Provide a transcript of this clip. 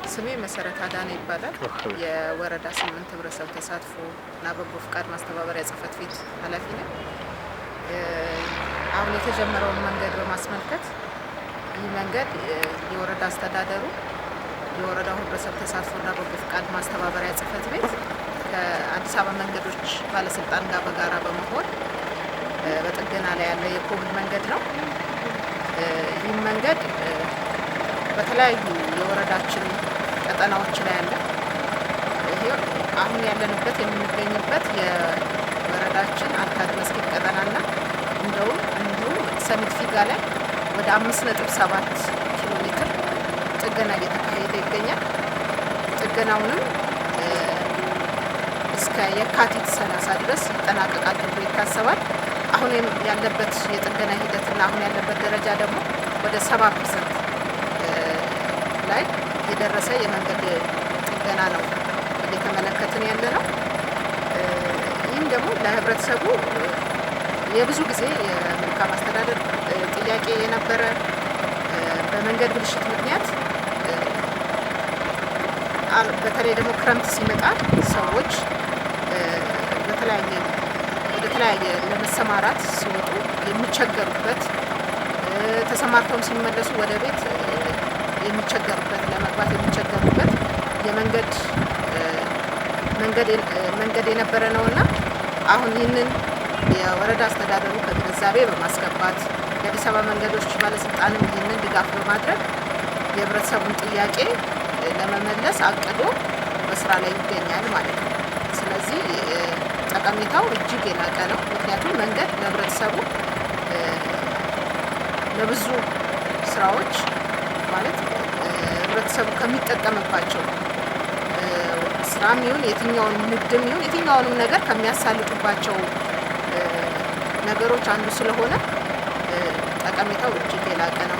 ስሜ መሰረት አዳነ ይባላል። የወረዳ 8 ህብረተሰብ ተሳትፎ እና በጎ ፍቃድ ማስተባበሪያ ጽህፈት ቤት ኃላፊ ነኝ። አሁን የተጀመረውን መንገድ በማስመልከት ይህ መንገድ የወረዳ አስተዳደሩ የወረዳው ህብረተሰብ ተሳትፎ እና በጎ ፍቃድ ማስተባበሪያ ጽህፈት ቤት ከአዲስ አበባ መንገዶች ባለስልጣን ጋር በጋራ በመሆን በጥገና ላይ ያለ የኮብል መንገድ ነው። ይህ መንገድ በተለያዩ የወረዳችን ቀጠናዎች ላይ አለ። ይሄ አሁን ያለንበት የምንገኝበት የወረዳችን አልካድ መስጊድ ቀጠናና እንዲሁም ሰሚት ፊጋ ላይ ወደ 5.7 ኪሎ ሜትር ጥገና እየተካሄደ ይገኛል። ጥገናውንም እስከ የካቲት 30 ድረስ ይጠናቀቃል ተብሎ ይታሰባል። አሁን ያለበት የጥገና ሂደትና አሁን ያለበት ደረጃ ደግሞ ወደ 70% ላይ የደረሰ የመንገድ ጥገና ነው እየተመለከትን ያለ ነው። ይህም ደግሞ ለህብረተሰቡ የብዙ ጊዜ የመልካም አስተዳደር ጥያቄ የነበረ፣ በመንገድ ብልሽት ምክንያት በተለይ ደግሞ ክረምት ሲመጣ ሰዎች ወደ ተለያየ ለመሰማራት ሲወጡ የሚቸገሩበት፣ ተሰማርተውም ሲመለሱ ወደ ቤት የሚቸገሩበት፣ ለመግባት የሚቸገሩበት የመንገድ መንገድ የነበረ ነውና አሁን ይህንን የወረዳ አስተዳደሩ ከግንዛቤ በማስገባት የአዲስ አበባ መንገዶች ባለስልጣንም ይህንን ድጋፍ በማድረግ የህብረተሰቡን ጥያቄ ለመመለስ አቅዶ በስራ ላይ ይገኛል ማለት ነው። ስለዚህ ጠቀሜታው እጅግ የላቀ ነው። ምክንያቱም መንገድ ለህብረተሰቡ ለብዙ ስራዎች ማለት ህብረተሰቡ ከሚጠቀምባቸው ስራም ይሁን የትኛውንም ንግድም ይሁን የትኛውንም ነገር ከሚያሳልጡባቸው ነገሮች አንዱ ስለሆነ ጠቀሜታው እጅግ የላቀ ነው።